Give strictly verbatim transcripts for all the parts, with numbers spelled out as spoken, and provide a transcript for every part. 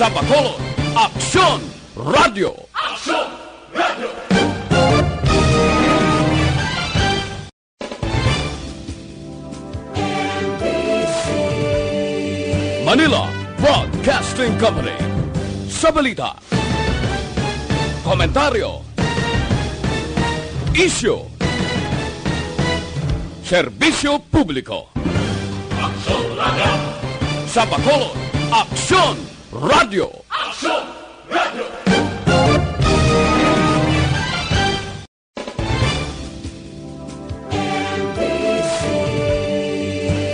Sa Bacolod, Aksyon Radio. Manila Broadcasting Company. Sa balita, komentaryo, isyu, serbisyo publiko. Aksyon Radio. Sa Bacolod, Aksyon Radio. Aksyon Radio.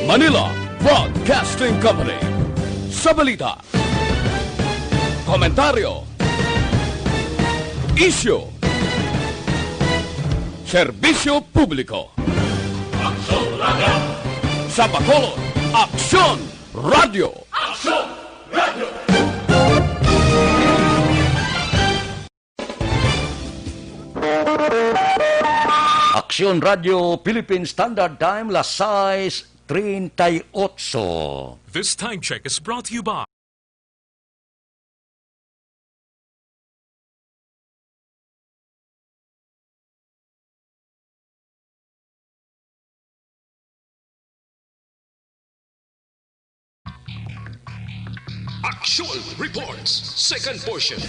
Manila Broadcasting Company. Sa balita, komentaryo, isyu, serbisyo publiko. Aksyon Radio. Sa Bacolod, Aksyon Radio. Aksyon Radio. Aksyon Radio Philippine Standard Time, las sais treinta y ocho. This time check is brought to you by Aksyon Reports, second portion.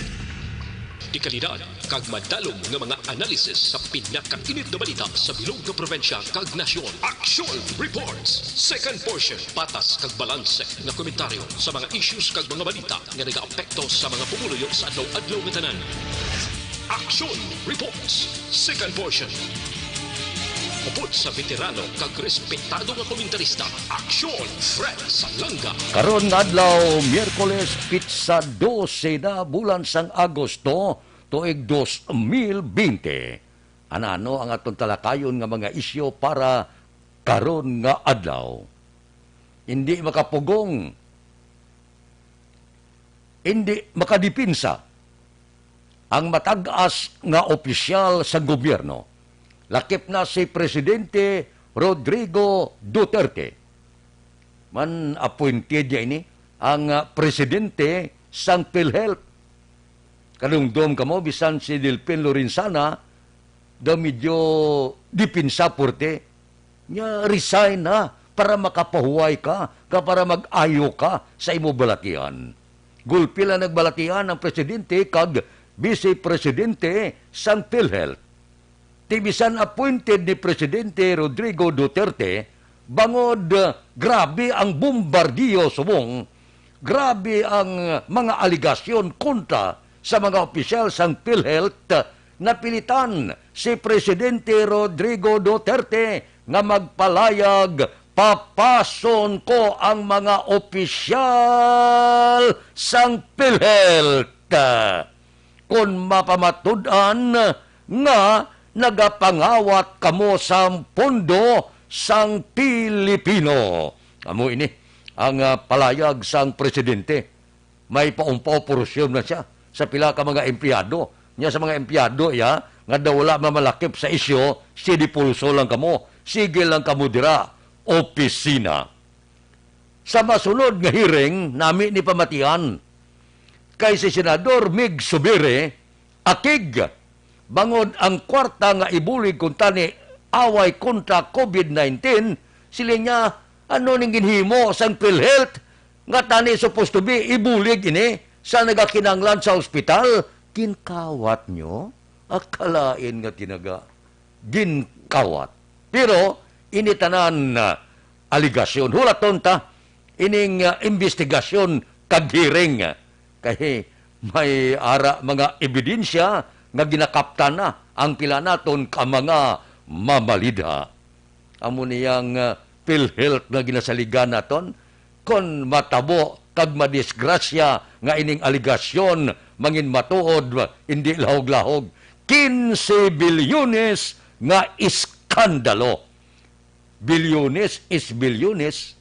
Dekalidad kag madalom nga mga analisis sa pinakainit nga balita sa bilog nga probinsya kag nasyon. Aksyon Reports, second portion. Patas kag balanse nga komentaryo sa mga issues kag mga balita nga nagaapekto sa mga pumuluyo sa adlaw-adlaw nga tanan. Aksyon Reports, second portion. Upod sa veterano kag respetado nga komentarista, Aksyon Fred Salanga. Karon nga adlaw, Miyerkules, pitsa dose na, bulan sang Agosto, tuig dos mil bente. Ano-ano ang aton talakayon nga mga isyu para karon nga adlaw? Hindi makapugong, hindi makadipinsa ang matag-as nga opisyal sa gobyerno, lakip na si Presidente Rodrigo Duterte. Man-appointed niya ini ang, ah, presidente sang PhilHealth. Kadumdom kamo, bisan si Delfin Lorenzana daw medyo dipinsa, purte niya, resign na para makapahuway ka, ka para mag-ayo ka sa imo balatian. Gulpi lang nagbalatian ang presidente kag vice presidente sang PhilHealth. Ti bisan appointed ni Presidente Rodrigo Duterte, bangod, ah, grabe ang bombardiyo subong, grabe ang mga alegasyon kontra sa mga opisyal sang PhilHealth, napilitan si Presidente Rodrigo Duterte nga magpalayag papason ko ang mga opisyal sang PhilHealth. Kon mapamatud-an nga nagapangawat kamo sang pondo sang Pilipino. Amo ini ang, ah, palayag sang presidente. May paumpaw porsyon na siya sa pila ka mga empleyado. Nya sa mga empleyado, iya, nga daw wala mamalakip sa isyu, sige pulso lang kamo, sige lang kamo dira, opisina. Sa masunod nga hearing, nami ni pamatian kay si Senador Mig Zubiri, akig, bangod ang kwarta nga ibulig kuntani away kontra COVID nineteen, siling niya, ano ning ginhimo sang PhilHealth nga tani supposed to be ibulig ini sa nagakinahanglan sa ospital? Ginkawat nyo? Akalain nga tinaga ginkawat. Pero ini tanan, ah, aligasyon. Hulaton ta ining, ah, imbestigasyon kag hearing. Kay may ara mga ebidensya nga ginakaptan na ang pila naton ka mga mamalidha. Amo niyang, ah, PhilHealth nga ginasaligan naton. Kon matabo kag madisgrasya nga ining aligasyon mangin matuod, hindi lahog-lahog, quince bilyones nga iskandalo. Bilyones is bilyones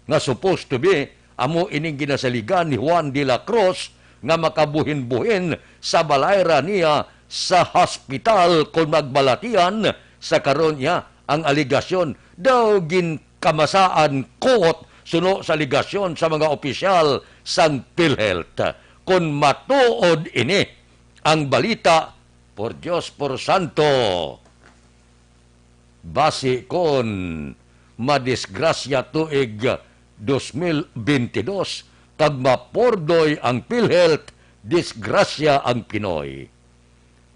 nga supposed to be amo ining ginasaligan ni Juan de la Cruz nga makabuhin-buhin sa balay ra niya sa hospital kon magbalatian. Sa karon niya, ang aligasyon daw ginkamasaan kuot suno sa aligasyon sa mga opisyal sang PhilHealth. kon matuod ini ang balita, por Dios, por santo. Basi kon madisgrasya tuig dos mil bentidós kag mapurdoy ang PhilHealth, disgrasya ang Pinoy.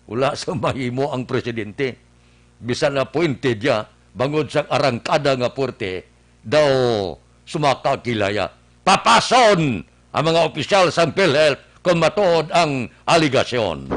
Wala sa mahimo ang presidente. Bisan appointed ya, bangod sang arangkada nga puwerte, daw sumakakilaya. Papason ang mga opisyal sang PhilHealth kon matuod ang alegasyon.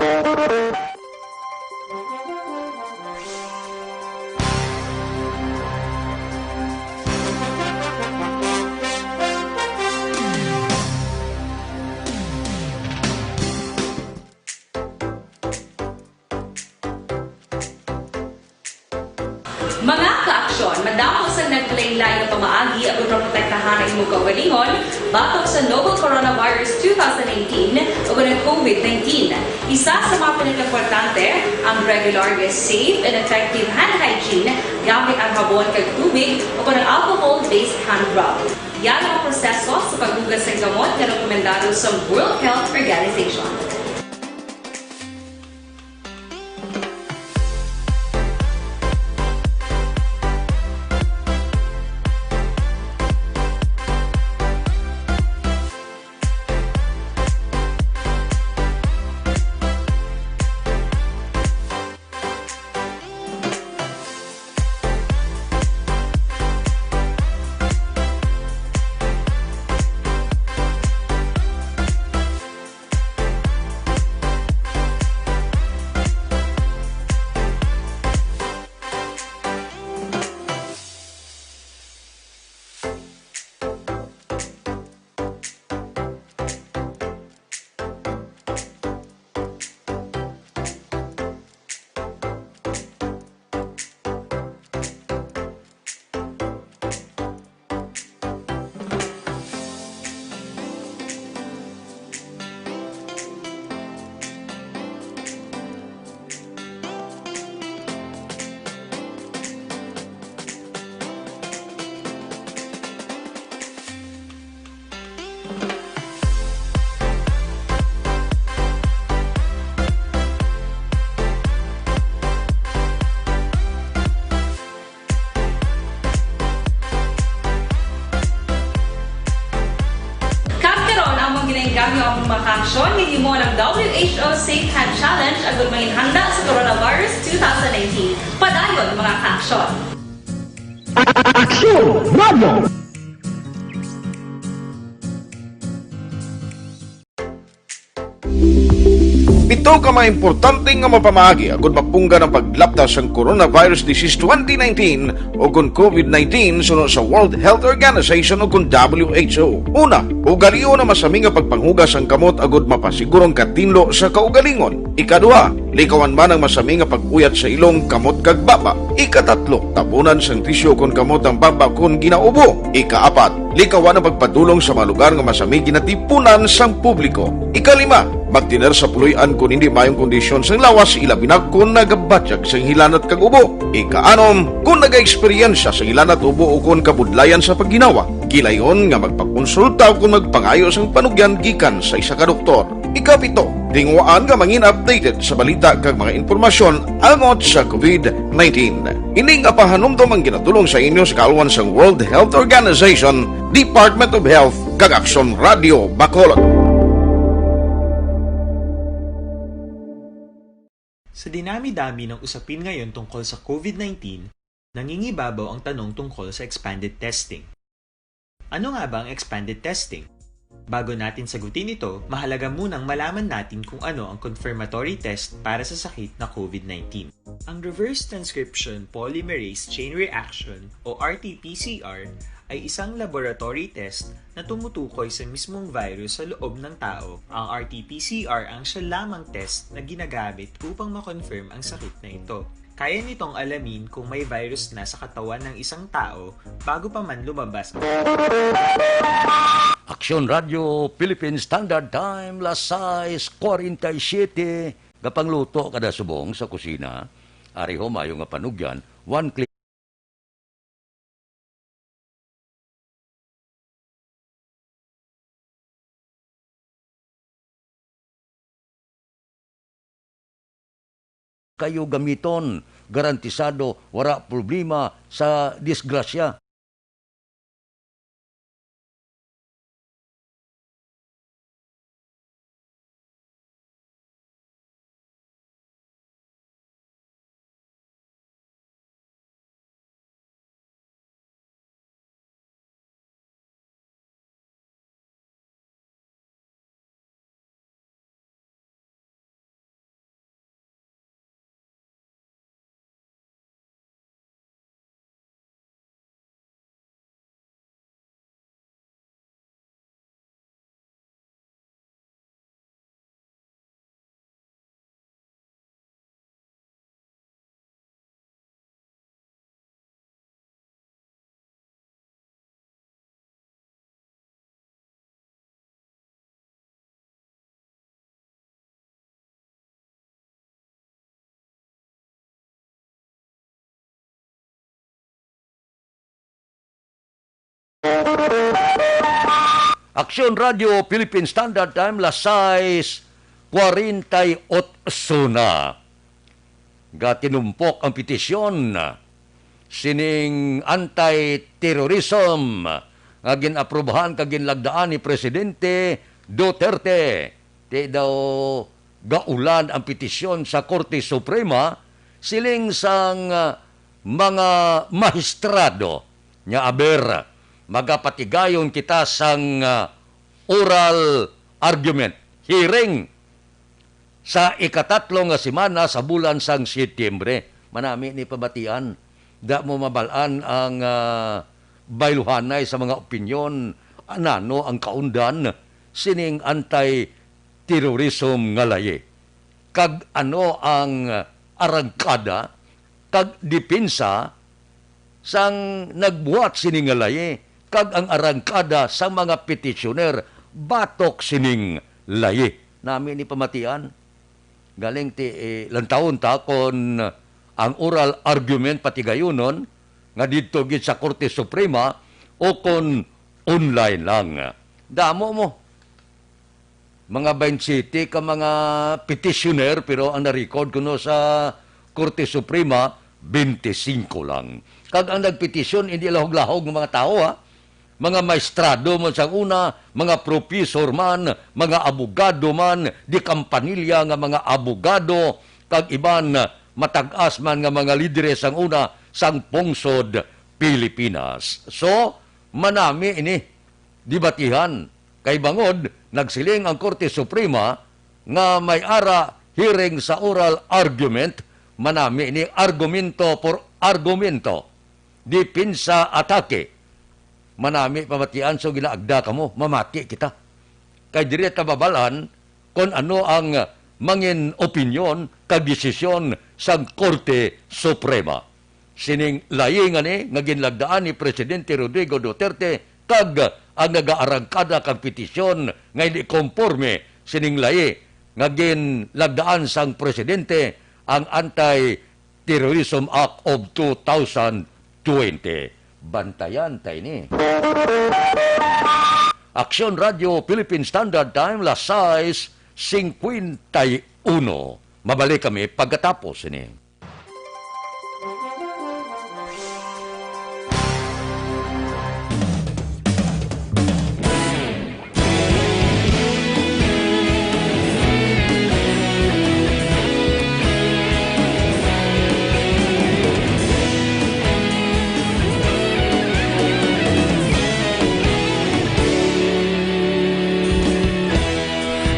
Mga ka-aksyon, madamo sang naglain-lain nga pamaagi agud maprotektahan ang imo kaugalingon batok sa novel coronavirus two thousand nineteen o ang COVID nineteen. Isa sa mga pinakaimportante, ang regular nga safe and effective hand hygiene gamit ang habon kag tubig o ang alcohol-based hand rub. Yara ang proseso sa paghugas sang gamot nga rekomendado sa World Health Organization. Kag karon, among ginainggam ang mga kaaksyon nga himo ng W H O Safe Hand Challenge agud manginhanda sa coronavirus two thousand nineteen. Padayon, mga kaaksyon. Aksyon Radio! Pito ka mga importante nga mapamaagi agud mapunggan ang paglapta sang coronavirus disease twenty nineteen o kon COVID nineteen suno sa World Health Organization o kon W H O. Una, ugalion ang masami nga pagpanghugas sang kamot agud mapasiguro ang katinlo sa kaugalingon. Ikaduha, likawan man ang masami nga pag-uyat sa ilong, kamot kag baba. Ikatatlo, tabunan sang tisyu kon kamot ang baba kon ginaubo. Ikaapat, likawan ang pagpadulong sa mga lugar nga masami ginatipunan sang publiko. Ikalima, magtener sa puloy-an kon hindi maayong kondisyon sang lawas, ilabi na kon nagabatyag sang hilanat kag ubo. Ikaanom, kon nagaeksperyensya sang hilanat, ubo, o kon kabudlayan sa pagginawa, gilayon nga magpakonsulta o kon magpangayo sang panugyan gikan sa isa ka doktor. Ikapito, tinguhaan nga mangin updated sa balita kag mga impormasyon angot sa COVID nineteen. Ini nga pahanumdom ang ginatulong sa inyo sa kaalwan sang World Health Organization, Department of Health, kag Aksyon Radio Bacolod. Sa dinami-dami ng usapin ngayon tungkol sa COVID nineteen, nangingibabaw ang tanong tungkol sa expanded testing. Ano nga ba ang expanded testing? Bago natin sagutin ito, mahalaga munang malaman natin kung ano ang confirmatory test para sa sakit na COVID nineteen. Ang reverse transcription polymerase chain reaction o R T P C R ay isang laboratory test na tumutukoy sa mismong virus sa loob ng tao. Ang R T P C R ang siya lamang test na ginagamit upang ma-confirm ang sakit na ito. Kaya nitong alamin kung may virus na sa katawan ng isang tao bago pa man lumabas ang Aksyon Radio Philippine Standard Time, las sais cuarenta y siete. Gapangluto kada subong sa kusina. Ari ho, mayo nga panugyan, one click. kayo gamiton. Garantisado, wala problema sa disgrasya. Aksyon Radio Philippine Standard Time, las sais cuarenta y ocho na. Gatinumpok ang petisyon sining anti-terrorism nga gin-aprobahan kag ginlagdaan ni Presidente Duterte. Ti daw gaulan ang petisyon sa Korte Suprema, siling sang, ah, mga mahistrado nga, "Aber, magapatigayon kita sang, ah, oral argument, hearing, sa ikatatlo nga semana sa bulan sang Setyembre." Manami ni pamatian. Da mo mabal-an ang, ah, bayluhanay sa mga opinyon, nano ang kaundan sining anti-terrorism nga layi, kag ano ang arangkada kag depensa sang nagbuhat sini nga layi, kag ang arangkada sang mga petisyoner batok sining layi. Nami ni pamatian. Galing ti, eh, lantawon ta kon ang oral argument patigayunon nga didto gid sa Korte Suprema o kon online lang. Damo mo. Mga twenty-seven ka mga petitioner, pero ang na-record kuno sa Korte Suprema, twenty-five lang. Kag ang nagpetisyon, hindi lahog-lahog nga mga tawo, ha? Mga maestrado man sang una, mga professor man, mga abogado man, di kampanilya nga mga abogado, kag iban matag-as man nga mga lideres sang una sang pungsod Pilipinas. So, manami ini debatihan, kay bangod nagsiling ang Korte Suprema nga may ara hearing sa oral argument, manami ni argumento por argumento, depensa, atake. Manami pamatian, so ginaagda kamo, mamati kita. Kay diri ta mabal-an kon ano ang mangin opinyon kag desisyon sang Korte Suprema. Sining layi nga ni nga ginlagdaan ni Presidente Rodrigo Duterte kag ang nagaarangkada kang petisyon nga hindi konporme sining layi nga ginlagdaan sang presidente, ang anti Terrorism Act of two thousand twenty. Bantayan ta ini. Aksyon Radio Philippine Standard Time, las sais cincuenta y uno. Mabalik kami pagkatapos ini.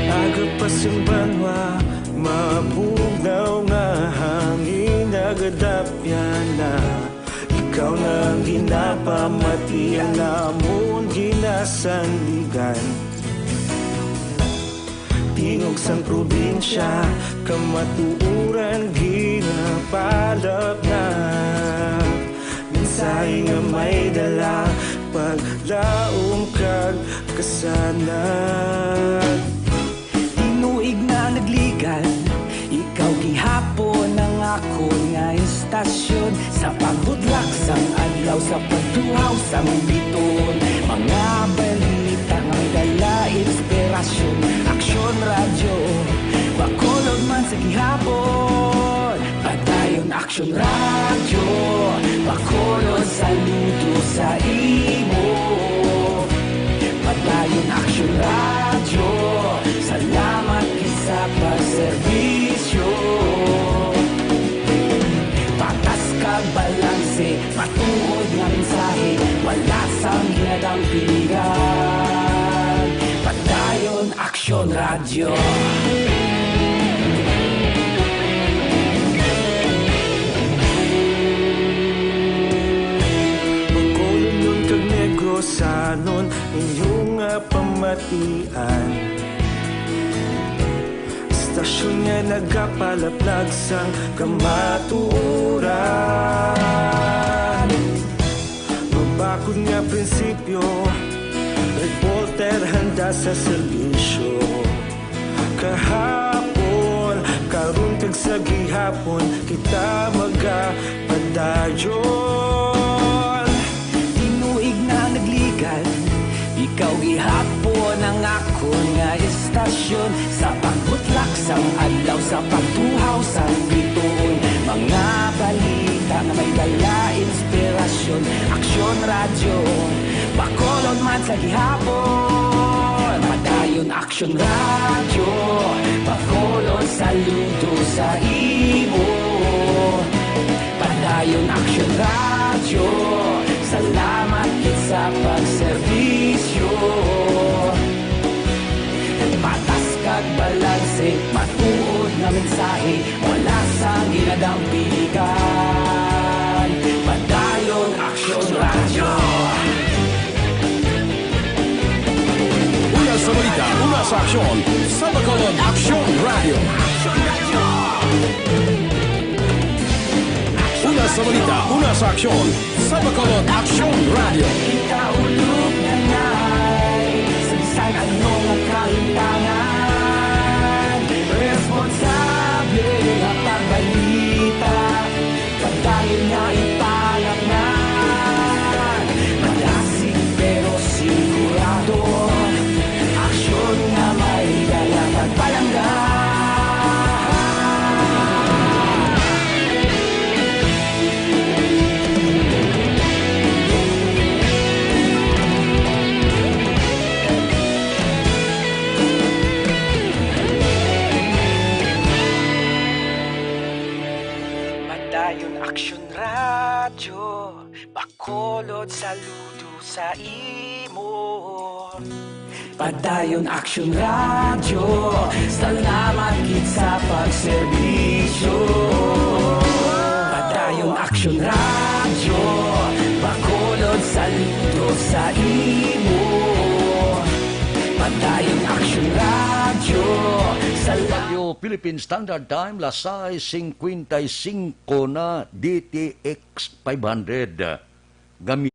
Aga pa sing banwa, mabugnaw nga hangin, nagadapyan na. Ikaw na ang ginapamati, ang amon ginasandigan. Tingog sang probinsya, kamatuoran ginapalapnap. Mensahe nga may dala, paglaom kag kasanag. Tinuig na nagligad, ikaw gihapon ang akon nga istasyon. Sa paghudlak sang adlaw, sa pagtuhaw sang bituon, mga balita nga dala inspirasyon. Aksyon Radyo, Bacolod man sa gihapon. Aksyon Radyo, Bacolod, saludo sa imo. Padayon Aksyon Radyo, salamat gid sa pagserbisyo. Patas kag balanse, matuod nga mensahe, wala sang ginadang piligan. Padayon Aksyon Radyo. Bacolodnon kag Negrosanon, inyo nga pamatian. Estasyon nga nagapalaplag sang kamatuoran. Mabakod nga prinsipyo, reporter handa sa serbisyo. Kahapon, karon kag sa gihapon, kita magapadayon. Tinuig na nagligad, ikaw gihapon ang akon nga estasyon. Sa pagbutlak sang adlaw, sa pagtuhaw sang bituon, mga balita nga may dala inspirasyon. Aksyon Radyo, Bacolod man sa gihapon. Padayon Aksyon Radyo, Bacolod, saludo sa imo. Padayon Aksyon Radyo, salamat gid sa pagserbisyo. Patas kag balanse, matuod nga mensahe, wala sang ginadang piligan. Padayon Aksyon Radyo. Una sa balita, una sa aksyon, sa Bacolod Aksyon Radyo. Una sa balita, una sa aksyon, sa Bacolod Aksyon Radyo. Kita ulog na ngay, sa bisan ano nga kahintangan, responsable nga pagbalita. Padayon nga ipalapnan, malasig pero sigurado. Aksyon nga may dala kag palangga. Padayon Aksyon Radyo, Bacolod, saludo sa imo. Padayon Aksyon Radyo, salamat gid sa pagserbisyo. Padayon Aksyon Radyo, Bacolod, saludo sa imo. Padayon Aksyon Radyo, salamat. Radyo Philippine Standard Time, las sais cincuenta y cinco na, D T X five hundred. Gami-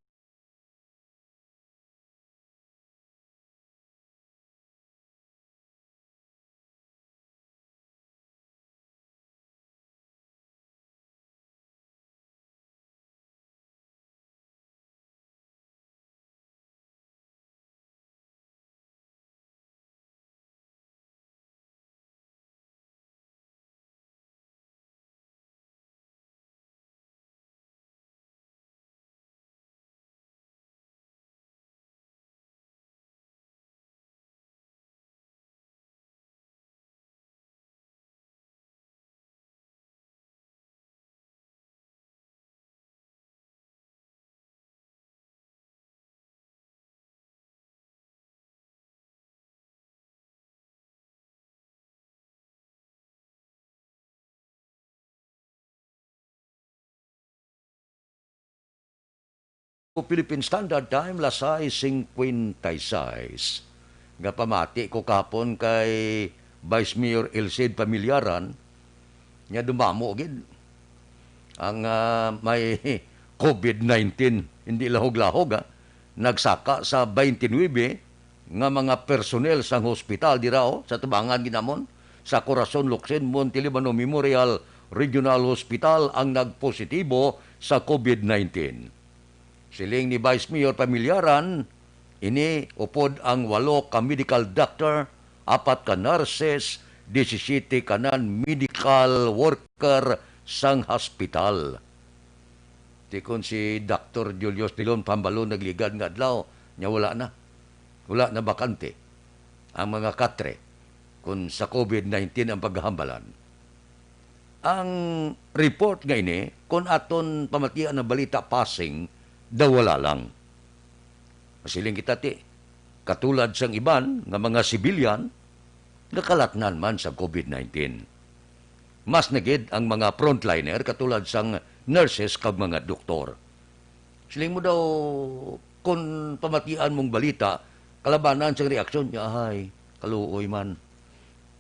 Philippine Standard Time, las sais cincuenta y seis. Nga pamati ko kahapon kay Vice Mayor Elcid Familiaran, nga dumamo gid ang, ah, may covid nineteen, hindi lahog-lahog, ah. Nagsaka sa twenty-nine nga mga personnel sang hospital dira, oh, sa tubangan ginamon, sa Corazon Locsin Montelibano Memorial Regional Hospital ang nagpositibo sa covid nineteen. Siling ni Vice Mayor Familiaran, ini upod ang walo ka medical doctor, apat ka nurses, disisiyete ka non-medical worker, sang hospital. Ti kon si Doktor Julius Dilon Pambalon nagligad nga adlaw, nya wala na. Wala na, bakante ang mga katre kon sa covid nineteen ang paghambalan. Ang report nga ini, kon aton pamatian ang balita, passing daw wala lang. Masiling kita, ti, katulad sang iban nga mga sibilyan nga kalatnan man sa covid nineteen. Mas na gid ang mga frontliner katulad sang nurses kag mga doktor. Siling mo daw, kon pamatian mong balita, kalabanan sang reaksyon niya, "Ay, kaluoy man."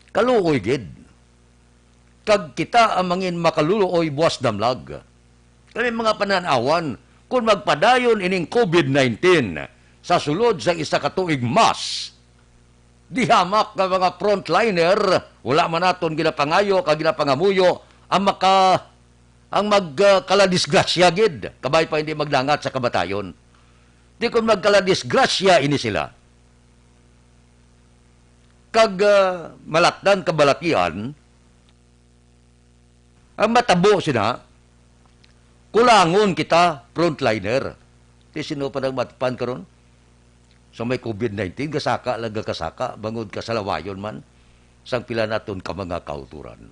Kaluoy gid. Kag kita ang mangin makaluluoy buas damlag. Kami mga panan-awan, kon magpadayon ining covid nineteen sa sulod sa isa ka tuig mas, di hamak nga mga frontliner, wala man naton ginapangayo kag ginapangamuyo ang maka-, ang mag, ah, kaladisgrasya gid, kabay pa hindi magdangat sa kamatayon. Di kon magkaladisgrasya ini sila, kag, ah, malatdan kabalatian, ang matabo sina, kulangon kita frontliner. Ti sino pa nagmatpan karon? Sa may covid nineteen, gasaka lang gakasaka, bangod kasalawayon man sang pila naton ka mga kauturan.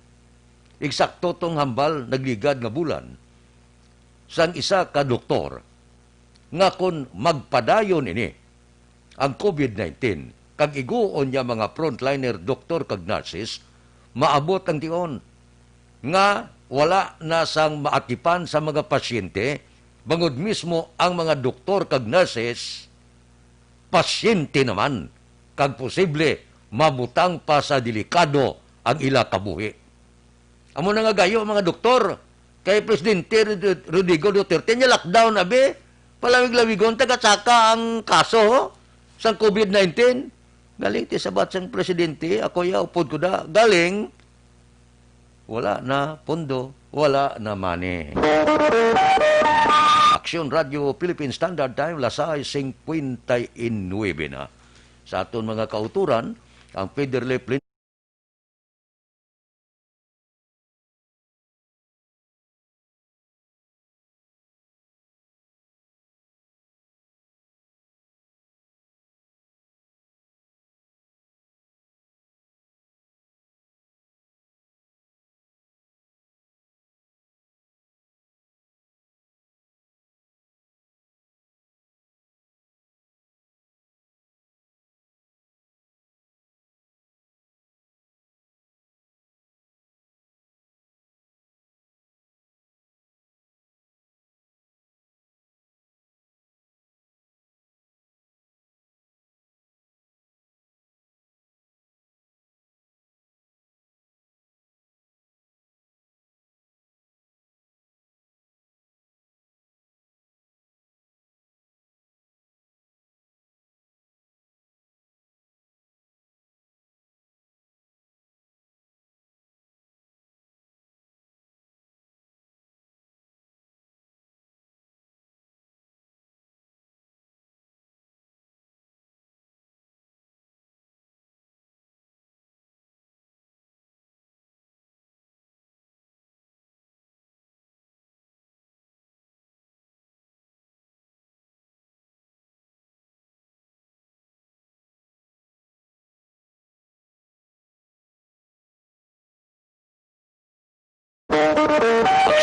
Eksakto tong hambal nagligad nga bulan sang isa ka doktor nga kon magpadayon ini ang covid nineteen, kag iguon niya mga frontliner doktor kag nurses, maabot ang tion nga wala na sang maatipan sa mga pasyente, bangod mismo ang mga doktor kag nurses pasyente naman, kag posible mabutang pa sa delikado ang ila kabuhi. Amo na nga gayo, mga doktor, kay Presidente Rod-, Rodrigo Duterte, niya lockdown, abi, palawig-lawigon, taga-tsaka ang kaso, ho, sang covid nineteen. Galing ti sabat sang presidente, ako ya, upod ko da. Galing, wala na pondo, wala na money. Aksyon Radio Philippine Standard Time, las sais cincuenta y nueve na. Sa aton mga kauturan, ang Federal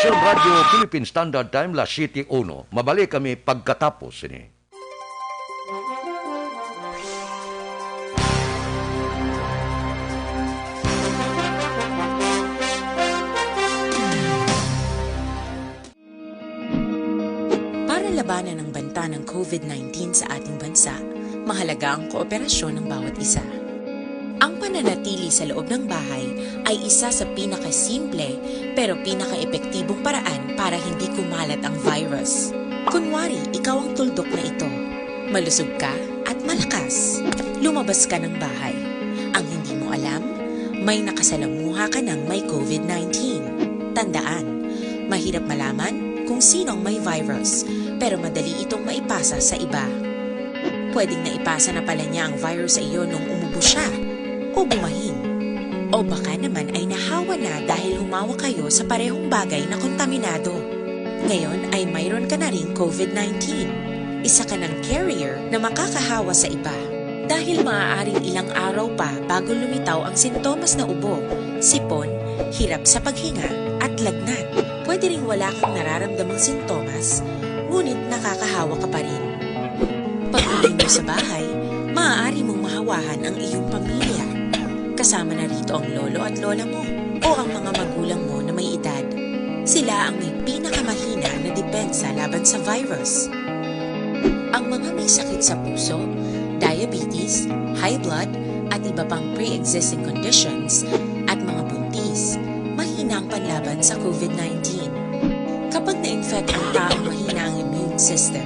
Aksyon Radio Philippine Standard Time, las siete uno. Mabalik kami pagkatapos sini. Para labanan ang banta ng covid nineteen sa ating bansa, mahalaga ang kooperasyon ng bawat isa. Ang pananatili sa loob ng bahay ay isa sa pinakasimple pero pinakaepektibong paraan para hindi kumalat ang virus. Kunwari, ikaw ang tuldok na ito. Malusog ka at malakas. Lumabas ka ng bahay. Ang hindi mo alam, may nakasalamuha ka ng may covid nineteen. Tandaan, mahirap malaman kung sino ang may virus, pero madali itong maipasa sa iba. Pwedeng naipasa na pala niya ang virus sa iyo nung umubo siya o bumahin. O baka naman ay nahawa na dahil humawa kayo sa parehong bagay na kontaminado. Ngayon ay mayroon ka na ring covid nineteen. Isa ka ng carrier na makakahawa sa iba. Dahil maaaring ilang araw pa bago lumitaw ang sintomas na ubo, sipon, hirap sa paghinga, at lagnat. Pwede ring wala kang nararamdamang sintomas, ngunit nakakahawa ka pa rin. Pag-uwi mo sa bahay, maaari mong mahawahan ang iyong pamilya. Kasama na rito ang lolo at lola mo o ang mga magulang mo na may edad. Sila ang may pinakamahina na depensa laban sa virus. Ang mga may sakit sa puso, diabetes, high blood, at iba pang pre-existing conditions, at mga buntis, mahina ang panlaban sa covid nineteen. Kapag na-infect ang taong mahina ang immune system,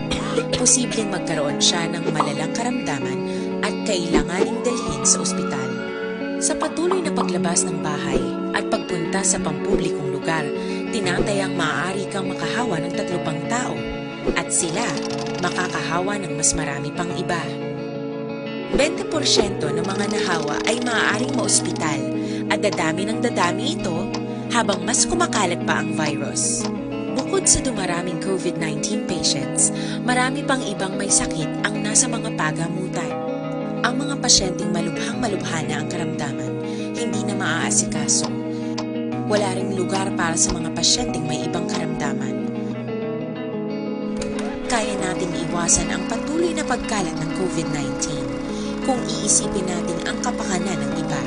posibleng magkaroon siya ng malalang karamdaman at kailanganing dalhin sa ospital. Sa patuloy na paglabas ng bahay at pagpunta sa pampublikong lugar, tinatayang maaari kang makahawa ng tatlo pang tao at sila makakahawa ng mas marami pang iba. Bente porsyento ng mga nahawa ay maaaring maospital at dadami ng dadami ito habang mas kumakalat pa ang virus. Bukod sa dumaraming covid nineteen patients, marami pang ibang may sakit ang nasa mga pagamutan. Ang mga pasyenteng malubhang-malubha na ang karamdaman, hindi na maaasikaso. Wala ring lugar para sa mga pasyenteng may ibang karamdaman. Kaya nating iwasan ang patuloy na pagkalat ng covid nineteen kung iisipin natin ang kapakanan ng iba.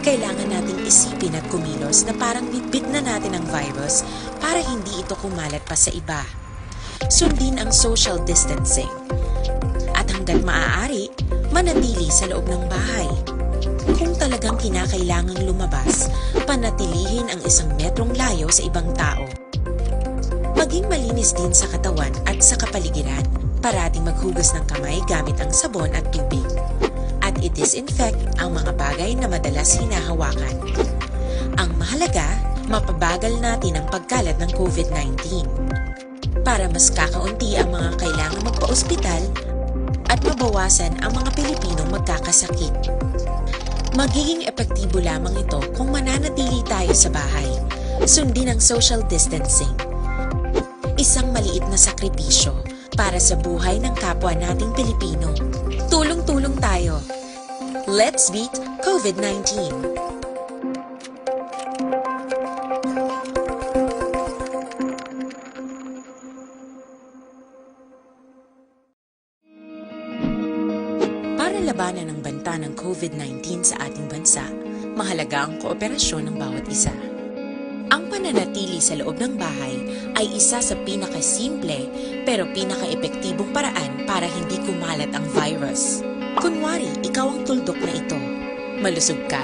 Kailangan nating isipin at kumilos na parang bitbit na natin ang virus para hindi ito kumalat pa sa iba. Sundin ang social distancing. At hanggat maaari, manatili sa loob ng bahay. Kung talagang kinakailangang lumabas, panatilihin ang isang metrong layo sa ibang tao. Maging malinis din sa katawan at sa kapaligiran. Parating maghugas ng kamay gamit ang sabon at tubig. At i-disinfect ang mga bagay na madalas hinahawakan. Ang mahalaga, mapabagal natin ang pagkalat ng covid nineteen. Para mas kakaunti ang mga kailangang magpa-ospital at mabawasan ang mga Pilipinong magkakasakit. Magiging epektibo lamang ito kung mananatili tayo sa bahay. Sundin ang social distancing. Isang maliit na sakripisyo para sa buhay ng kapwa nating Pilipino. Tulong-tulong tayo. Let's beat covid nineteen. Para labanan ang banta ng covid nineteen sa ating bansa, mahalaga ang kooperasyon ng bawat isa. Ang pananatili sa loob ng bahay ay isa sa pinakasimple pero pinakaepektibong paraan para hindi kumalat ang virus. Kunwari, ikaw ang tuldok na ito. Malusog ka.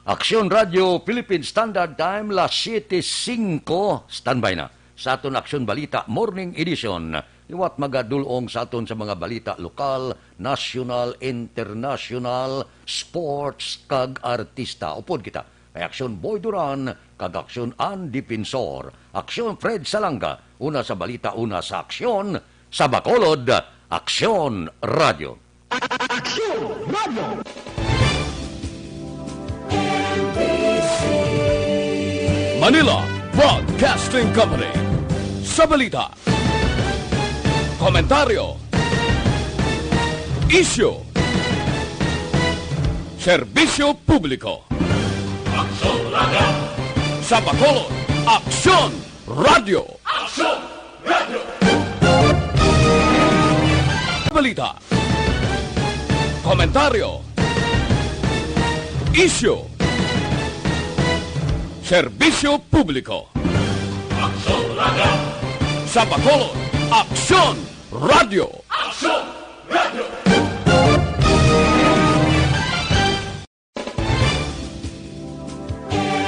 Aksyon Radio Philippine Standard Time, las siete singko. Standby na sa aton Aksyon Balita Morning Edition. Liwat magadul-ong sa aton sa mga balita lokal, nasyonal, internasyonal, sports, kag artista. Upod kita kay Aksyon Boy Duran kag Aksyon Ann Defensor. Aksyon Fred Salanga, una sa balita, una sa aksyon, sa Bacolod, Aksyon Radio. Aksyon Radio. Manila Broadcasting Company. Sa balita, komentaryo, isyu, serbisyo publiko. Aksyon Radio. Sa Bacolod, Aksyon Radio. Aksyon Radio. Balita. Komentaryo. Isyu. Serbisyo publiko. Aksyon Radio. Sa Bacolod, Aksyon Radio. Aksyon